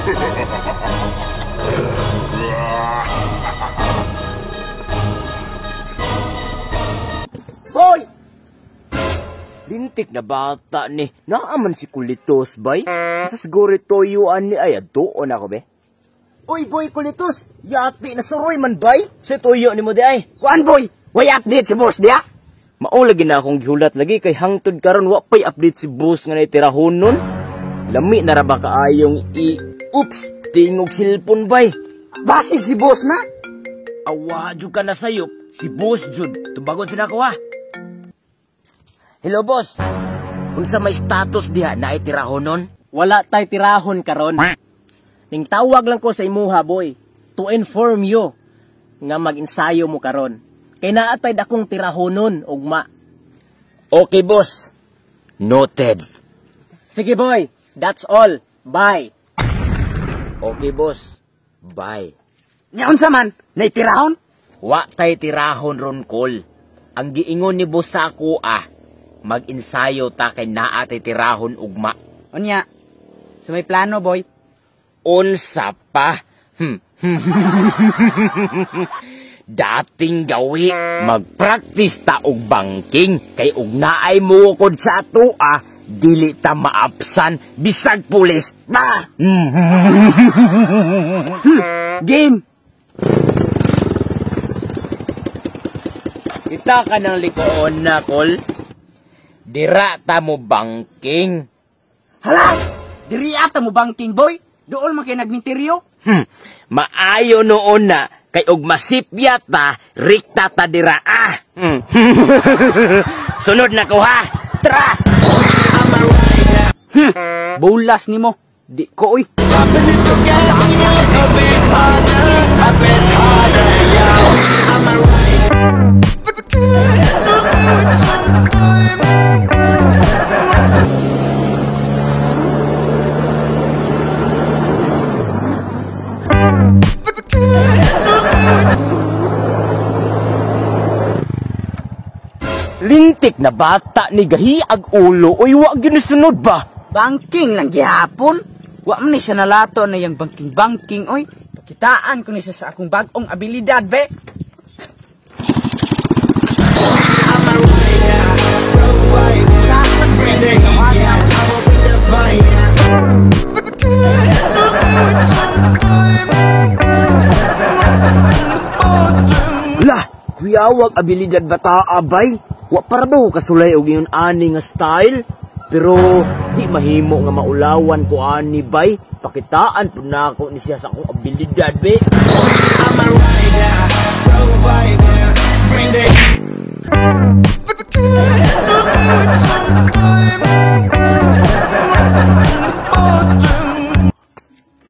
Boy! Lintik na bata ni. Naaman si Kulitos, bay. Sa siguro toyuan ni ay aduon ako, be. Uy, boy, Kulitos! Yati na suroy man, bay. Sa toyo ni mo di ay. Kuan, boy! Way update si boss diya? Mao lagi na akong gihulat lagi kay hangtod karon wa pay update si boss nga naitirahon nun. Lami na ra ba kaayong i... Oops! Tingog silpon, bay. Basig si boss na? Awa, jud ka na sayop. Si boss, jud. Tubagon sa nako, ha? Hello, boss. Unsa may status diha na itirahon nun? Wala tay tirahon karon. Ning tawag lang ko sa imuha, boy, to inform you nga mag-ensayo mo karon. Kay naa tay dakong tirahonon ugma. Okay, boss. Noted. Sige, boy. That's all. Bye. Okay, boss. Bye. Nya unsa man? Naitirahon? Wa tay tirahon ron, kol. Ang giingon ni boss sa ako, ah, mag-ensayo ta kay naa tay tirahon ugma. Unya. So may plano, boy. Unsa pa? Dating gawi, magpractice ta og banking kay og naay muukod sa atoa, dili ta maapsan bisag pulis pa. Game. Kita ka ng likoon na, kol. Dira ta mo banking. Hala! Diri ata mo banking, boy. Dool man kay nagminteryo. Maayo noon na kay og masipya ta, rikta ta dira ah. Sunod na ko ha. Tra. Bulas nimo. Di ko oy. Lintik na bata ni gahiag ulo oy wa ginisunod ba? Banking lang gihapon. Wa man ni sa nalato na yang banking-banking oy. Pakitaan ko ni sa akong bag-ong abilidad be. Lah, kuyawag abilidad bata abay. Wa para daw kasulay og ingon ani nga style. Pero di mahimo nga maulawan ko ani bay. Pakitaan pud nako ni siya sa akong abilidad be. I'm a rider, provider, bring the